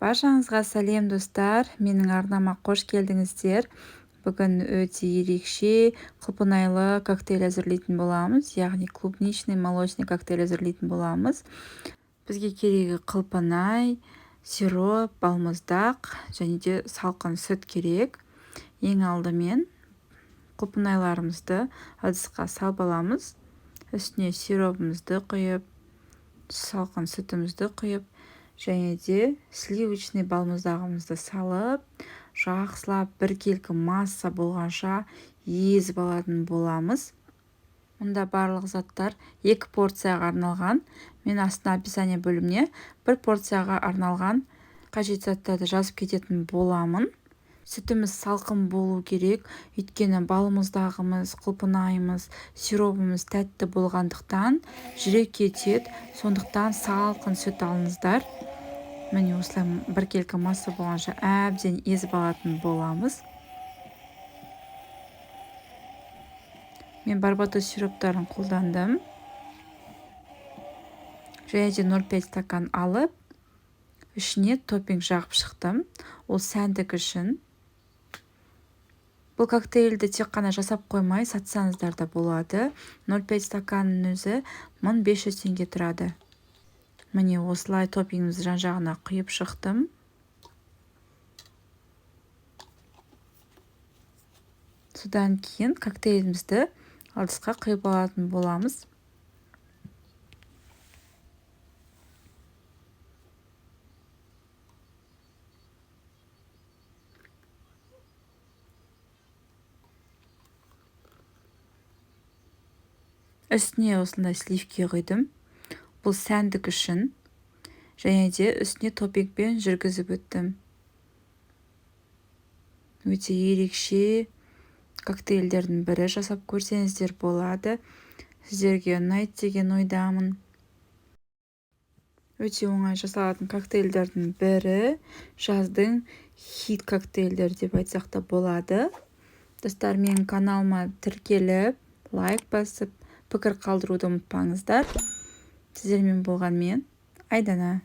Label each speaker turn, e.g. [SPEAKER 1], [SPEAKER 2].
[SPEAKER 1] Баршаңызға сәлем, достар! Менің арнама қош келдіңіздер. Бүгін өте ерекше құлпынайлы коктейль әзірлейтін боламыз, яғни клубничный молочный коктейль әзірлейтін боламыз. Бізге керегі құлпынай, сироп, балмұздақ және де салқын сүт керек. Ең алдымен құлпынайларымызды ыдысқа салып аламыз. Үстіне сиропымызды құйып, салқын сүтімізді құйып, және де сливочный балмұздағымызды салып, жақсылап біркелкі масса болғанша езіп алатын боламыз. Мұнда барлық заттар 2 порцияға арналған. Мен астына описание бөліміне 1 порцияға арналған қажет заттарды жазып кететін боламын. Сүтіміз салқын болу керек, өйткені балмұздағымыз, құлпынайымыз, сиробымыз тәтті болғандықтан жүре кетеді. Сондықтан салқын сүт алыңыздар. Міне осылай біркелкі масса болғанша әбден езіп алатын боламыз. Мен барбатос сироптарын қолдандым. Және де 0,5 стакан алып, ішіне топпинг жағып шықтым. Ол сәндік үшін. Бұл коктейльді тек қана жасап қоймай, сатсаңыздар да болады. 0,5 стаканның өзі 1500 теңге тұрады. Міне осылай топпингімізді жан-жағына құйып шықтым. Содан кейін коктейлімізді ыдысқа құйып алатын боламыз. Үстіне осындай сливки құйдым. Бұл сәндік үшін. Және де үстіне топпингпен жүргізіп өттім. Өте ерекше коктейльдердің бірі, жасап көрсеңіздер болады. Сіздерге ұнайды деген ойдамын. Өте оңай жасалатын коктейльдердің бірі, жаздың хит коктейльдері деп айтсақ та болады. Достар, менің каналыма тіркеліп, лайк басып, пікір қалдыруды ұмытпаңыздар. Сіздермен болған мен, Айдана.